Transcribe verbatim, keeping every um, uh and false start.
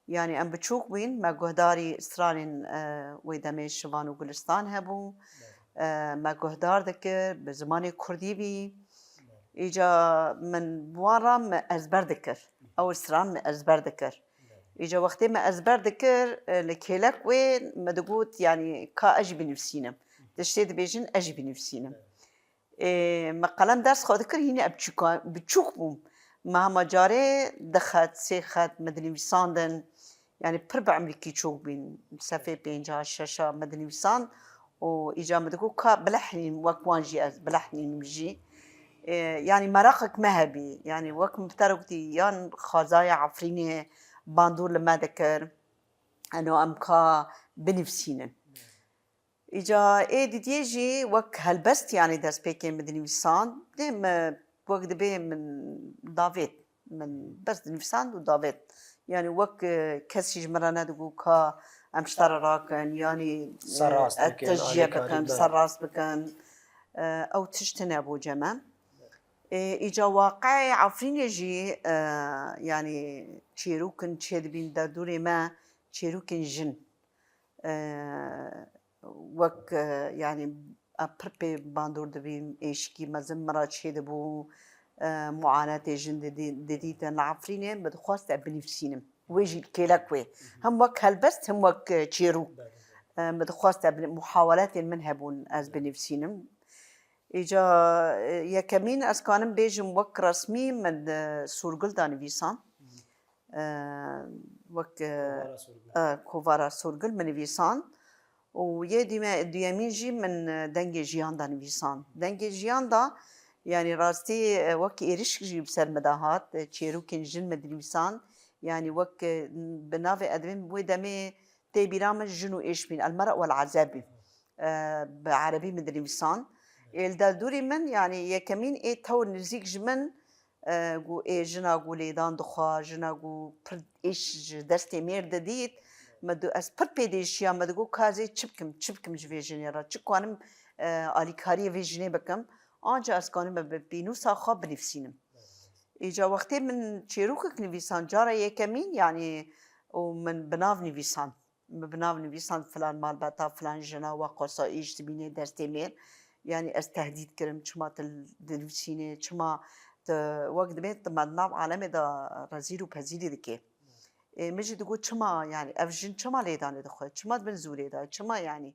Yanî em biçûk bûyn, me guhdarî stranên, e, wê demê Şivan û Gulistan hebû. E, me guhdar dikir, bi zimanê kurdî bî. Îca min bi wan re me ezber dikir. Ew stran me ezber dikir. Îca wextê me ezber dikir, e, li kêlek wê me digot, yanî ka ez jî binivîsînim. Tiştê dibêjin, ez jî binivîsînim. Ê, me qelem dest xwe dikir, hînî ez biçûka-, biçûk bûm. Me hema carê du xet, sê xet me dinivîsandin. Yanî pir bi emrîkî çok bîn. Sefê pênca, şeşa me dinivîsand û îca me digot ka bilehnîm, wek wan jî ez bilehnînim jî. Ê, yanî meraqek me hebî. Yanî wek min bi te re gotî, yan xwezaya Efrînê bandor li me dikir. Eno em ka binivîsînin. Îca ê didiyê jî wek helbest, yanî destpêkê min dinivîsand. Dê me wek dibê min davêt. Min bes dinivîsand û davêt. Yanî wek, e, kesî ji min re nedigot ka em ji te re rakin, yanî, e, Serrast ez bikin, tejziye alîkarî bikin, bikin. Serrast bikin. E, ew tişt tune bû cem em. E, îca waqeyê Efrînê jî, e, yanî çêrokên çêdibîn derdorê me, çêrokên jin. E, wek, e, yanî, e, pir pê bandor dibîm, êşikî mezin min re çêdibû, e, muanetê jin didî-, didîtin li Efrînê, min dixwest ez binivîsînim. Wê jî li kêlek wê. Hem wek helbest, hem wek, e, çêrok. E, min dixwest ez bin-, muhaweletên min hebûn ez binivîsînim. Îca, e, yekemîn ez kanim bêjim wek resmî min, e, Sorgul da nivîsan. E, wek, e, Kovara Sorgul. E, Kovara Sorgul min nivîsan. Û yê dîme-, duyemîn jî min, e, Dengê Jiyan da nivîsan. Dengê Jiyan da, yanî rastî, e, wek êrişk jî bi ser min de hat, e, çêrokên jin min dinivîsan. Yanî wek, e, bi navê edebê wê demê tê bîra min Jin û Êş bîn, El Mera wel Azeb bîn. E, bi erebî min dinivîsan. Ê li derdorî min, yanî yekemîn ê tewr nizîk ji min, e, ku ê jina ku lêdan dixwa, jina ku pir êş ji destê mêr didît, me du-, ez pir pê dêşiya, me digot, ka ez ê çi bikim, çi bikim ji vê jinê re, çi kanim, e, alîkariyê vê jinê bikim, anca ez kanim bi pênûsa xwe binivîsînim. Îca wextê min çêrokek nivîsan, cara yekemîn, yanî û min bi nav nivîsan. Min bi nav nivîsan filan malbata, filan jina we qosa êş dibînê destê mêr. Yanî ez tehdît kirim, çima tu dinivîsînê, çima tu wek dibê tu me di nav alemê de rezîl û pezîlî dikê. Ê, min jî digot, çima, yanî ev jin çima lêdanê dixwe, çima di bin zorê de, çima yanî